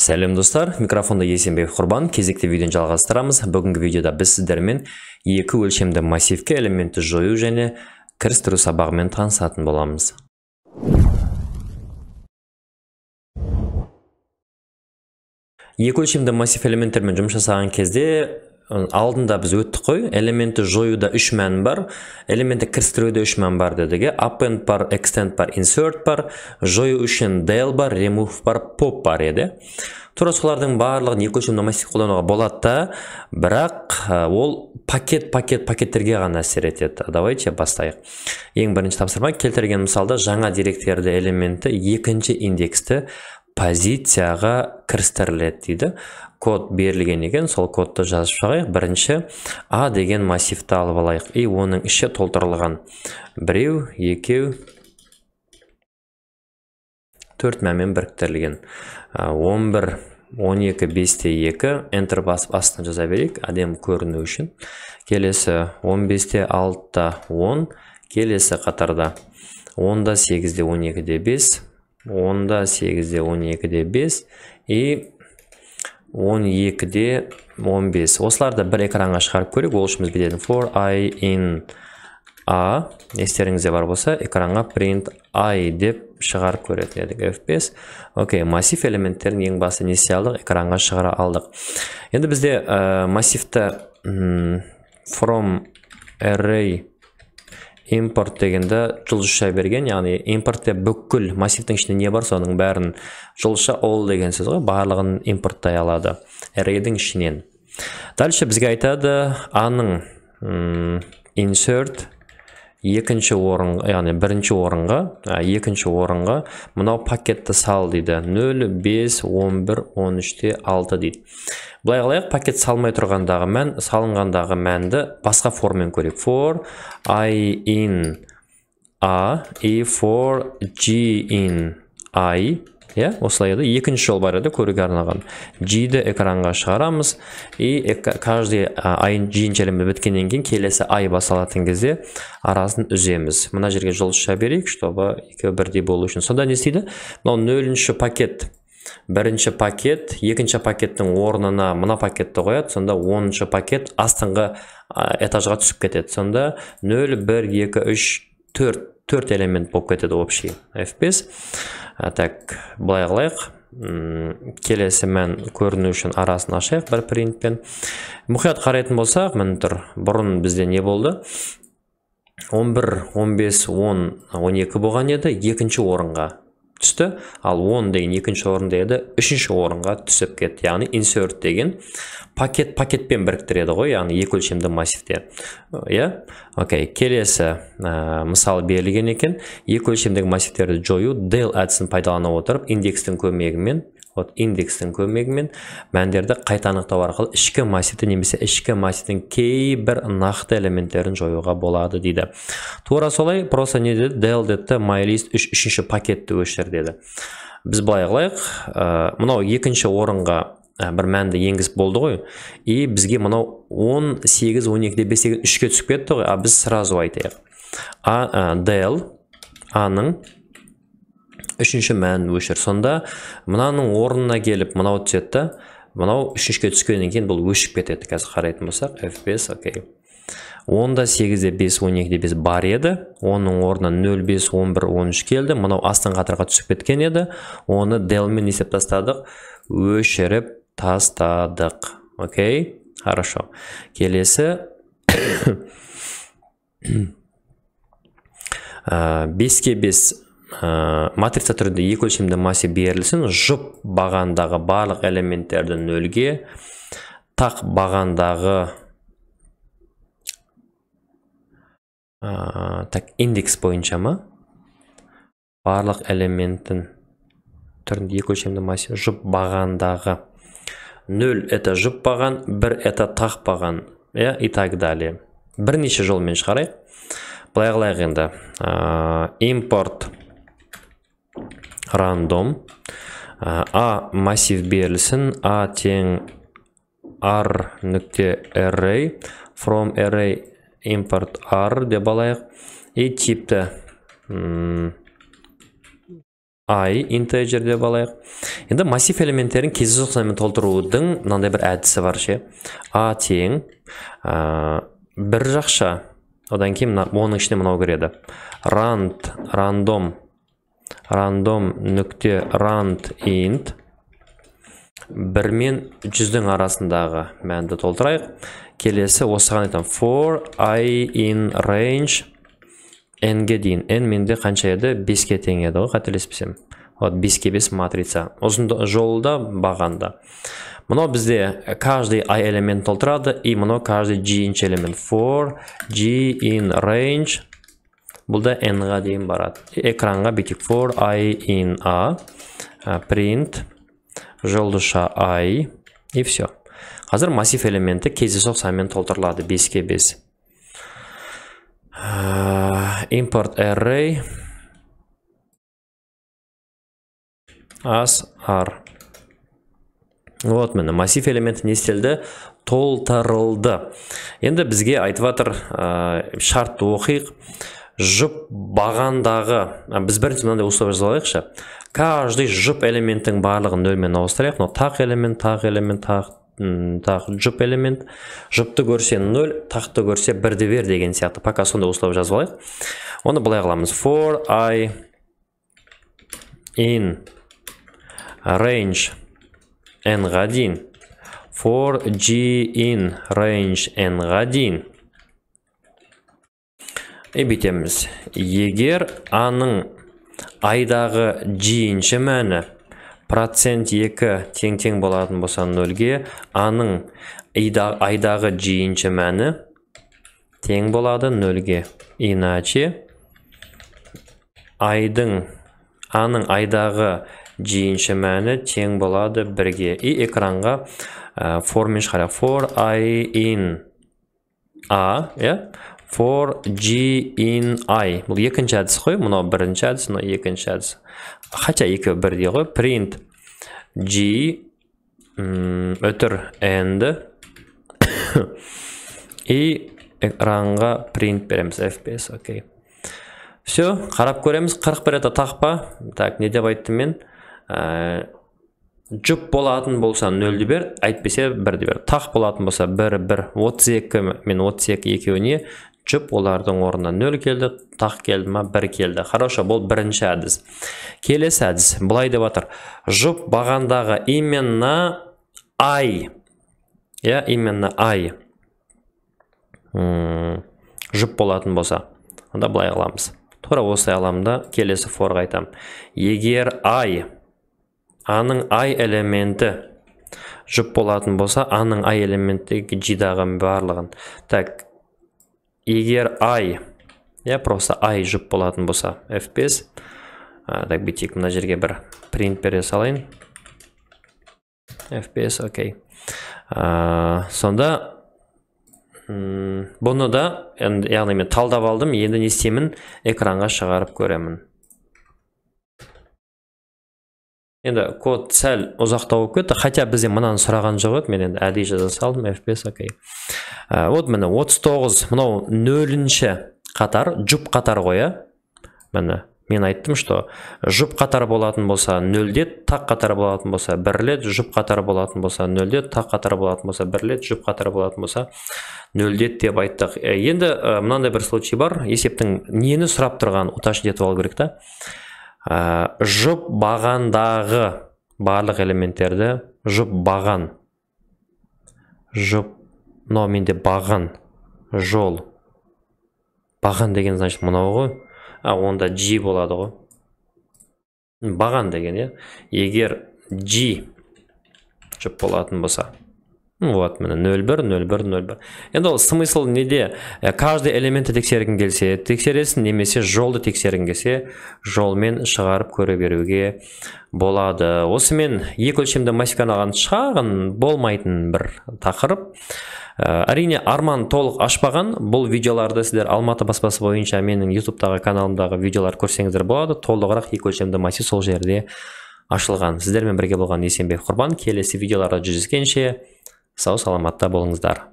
Сәлем достар, микрофонда Есенбек Құрбан, кезекті видеоны жалғастырамыз. Бүгінгі видеода біз сіздермен екі өлшемді массивке элементті жою және кірістіру сабағымен танысатын боламыз. Екі өлшемді массив элементтермен жұмыс жасаған кезде алдында біз өттік қой, элементті жоюда үш мән бар, элементті кірістіруде үш мән бар дедік. Append бар, extend бар, insert бар, жою үшін del бар, remove бар, pop бар еді. Тура солардың барлығын екі өлшемді массив қолдануға болады да, бірақ ол пакет-пакет-пакеттерге ғана әсер етеді. Давайте бастайық. Ең бірінші тапсырма келтірген мысалда жаңа деректерді элементті екінші индексті позицияға кірістіріледі дейді. Код берілген екен, сол кодты жазып шығайық. Бірінші А деген массивті алып алайық. И оның іші толтырылған. 1, 2, 4 мәнмен біріктірілген. 11, 12, 5-те 2. Enter басып астына жаза берейік, әдемі көріну үшін. Келесі 15-те 6-та 10. Келесі қатарда 10-да 8-де 12-де 5. 10-да 8-де 12-де 5 и 12-де 15. Осыларды бір экранға шығарып көрейік. Ол үшін біз бүйтетін for i in a, естеріңізде бар болса, экранға print i деп шығарып көретін едік. F5. Окей, массив элементтерін ең басты не істей алдық? Экранға шығара алдық. Енді бізде массивті from array импорт дегенді жұлдызша берген, яғни импортте бүкіл массивтің ішінде не бар, соның бәрін жұлдызша all деген сөз ғой, барлығын импорттай алады array'дің ішінен. Дальше бізге айтады А-ның insert екінші орын, яғни бірінші орынға, екінші орынға мынау пакетті сал дейді. 0, 5, 11, 13-те 6 дейді. Былай қылайық, пакет салмай тұрғандағы мән, салынғандағы мәнді басқа форммен көрейік. For i in a и for g in i. Иә, осылай еді. Екінші жол бар еді көруге арналған. G-ді экранға шығарамыз. И каждый i-ші элемент біткеннен кейін келесі i басалатын кезде арасын үземіз. Мына жерге жұлдызша берейік, чтобы екеуі бірдей болу үшін. Сонда не істейді? Мынау нөлінші пакет, бірінші пакет, екінші пакеттің орнына мына пакетті қояды. Сонда 10-шы пакет астыңғы этажға түсіп кетеді. Сонда 0, 1, 2, 3, 4, 4 элемент болып кетеді общий. F5. Так, былай қылайық. Келесі мән көріну үшін арасын ашайық бір принтпен. Мұқият қарайтын болсақ, міне тұр. Бұрын бізде не болды? 11, 15, 10, 12 болған еді, екінші орынға түсті. Ал 10 деген екінші орында еді, үшінші орынға түсіп кетті. Яғни insert деген пакет пакетпен біріктіреді ғой, яғни екі өлшемді массивте. Иә? Окей, келесі мысал берілген екен. Екі өлшемдегі массивтерді жою del әдісін пайдалана отырып, индекстің көмегімен, вот индекстің көмегімен мәндерді қайта анықтау арқылы ішкі массивті немесе ішкі массивтің кейбір нақты элементтерін жоюға болады дейді. Тура солай, просто не деді? Del деді, mylist үшінші пакетті өшір деді. Біз былай қылайық, мынау екінші орынға бір мәнді енгізіп болды ғой. И бізге мынау 10, 8, 12, 5 деген 3-ке түсіп кетті ғой, а біз сразу айтайық. Del А-ның үшінші мәнін өшір. Сонда мынаның орнына келіп мынау түседі да, мынау үшіншіге түскеннен кейін бұл өшіп кетеді. Қазір қарайтын болсақ, F5, окей. 10-да 8-де 5, 12-де 5 бар еді. Оның орнына 0, 5, 11, 13 келді. Мынау астыңғы қатарға түсіп кеткен еді. Оны del-мен не істеп тастадық? Өшіріп тастадық. Окей, хорошо. Келесі 5-ке 5 матрица түрінде екі өлшемді массив берілсін. Жұп бағандағы барлық элементтерді нөлге, тақ бағандағы так индекс бойынша ма? Барлық элементтің түрінде екі өлшемді массив жұп бағандағы 0 это жұп баған, 1 это тақ баған, иә, и так далее. Бірнеше жолмен шығарайық. Былай қылайық енді. Импорт random а массив берілсін, а тең r нүкте array from array import r деп алайық. И типті I integer деп алайық. Енді массив элементтерін кездейсоқ санмен толтырудың мынандай бір әдісі бар ше. А тең бір жақша. Одан кейін оның ішіне мынау кіреді. Rand random random нүкте rand int 1 мен 100-дің арасындағы мәнді толтырайық. Келесі осыған айтамын. For I in range n-ге дейін. N менде қанша еді? 5-ке тең еді ғой, қателеспесем. Вот 5-ке 5 матрица. Ұзын жолда бағанда. Мынау бізде каждый i элемент толтырады, и мынау каждый g-инші элемент. For g in range бұл да n-ға дейін барады. Экранға бүйтейік. For i in a print жұлдызша i и все. Қазір массив элементі кездейсоқ санмен толтырылады 5-ке 5. Import array as r. Вот міне массив элементі не істелді? Толтырылды. Енді бізге айтып жатыр, шартты оқиық. Жұп бағандағы, біз бірінші мынандай условие жазып алайықшы. Каждый жұп элементтің барлығын нөлмен ауыстырайық. Мынау тақ элемент, тақ элемент, тақ, тақ жұп элемент. Жұпты көрсе 0, тақты көрсе 1-ді бер деген сияқты. Пока сондай условие жазып алайық. Оны былай қыламыз. For i in range n-ға дейін. For g in range n-ға дейін. И бүйтеміз. Егер а-ның айдағы g-інші мәні %2 тең-тең болатын болса 0-ге, а-ның айдағы g-інші мәні тең болады 0-ге. Иначе а-ның айдағы g-інші мәні тең болады 1-ге. И экранға for-мен шығарайық. For i in a, иә? For g in i. Бұл екінші әдіс қой. Мынау бірінші әдіс, мынау екінші әдіс. Хотя екеуі бірдей ғой. Print g өтір end и экранға print береміз. F5, окей. Все, қарап көреміз. 41 это тақ па? Так, не деп айттым мен? Жұп болатын болса 0-ді бер, әйтпесе 1-ді бер. Тақ болатын болса 1, 1, 32 мен 32 екеуіне жұп, олардың орнына 0 келді, тақ келді ма, 1 келді. Хорошо, бұл бірінші әдіс. Келесі әдіс былай деп жатыр. Жұп бағандағы именно i. Я, именно i. Жұп болатын болса, онда былай қыламыз. Тура осылай аламын да, келесі for-ға айтамын. Егер i, а-ның i элементі жұп болатын болса, а-ның i элементі g-дағы барлығын. Так, егер i, я просто i жұп болатын болса, F5. Так, бүйтейік, мына жерге бір print бере салайын. F5, окей. Сонда бұны да, яғни мен талдап алдым, енді не істеймін? Экранға шығарып көремін. Енді код сәл ұзақтау болып кетті, хотя бізде мынаны сұраған жоқ еді, мен енді әдейі жаза салдым, F5, окей. Вот міне 39, мынау 0-ші қатар, жұп қатар ғой, Міне, мен айттым, что жұп қатар болатын болса 0-де, тақ қатар болатын болса 1 рет, жұп қатар болатын болса 0-де, тақ қатар болатын болса 1 рет, жұп қатар болатын болса 0-де деп айттық. Енді мынандай бір случай бар, есептің нені сұрап тұрғанын уточнить етіп алу керек та. Жұп бағандағы барлық элементтерді жұп баған, жұп, мынау менде баған, жол, баған деген значит мынау ғой, онда G болады ғой, баған деген, иә. Егер G жұп болатын болса, вот міне 0,1, 0,1, 0,1. Енді ол смысл неде? Каждый элементті тексергің келсе, тексересің, немесе жолды тексергің келсе, жолмен шығарып көре беруге болады. Осымен екі өлшемді массивке арналған шағын болмайтын бір тақырып. Әрине, Арман толық ашпаған. Бұл видеоларды сіздер Алматы баспасы бойынша менің YouTube'тағы каналымдағы видеолар көрсеңіздер болады. Толығырақ екі өлшемді массив сол жерде ашылған. Сіздермен бірге болған Есенбек Құрбан. Келесі видеоларда жүздескенше сау саламатта болыңыздар.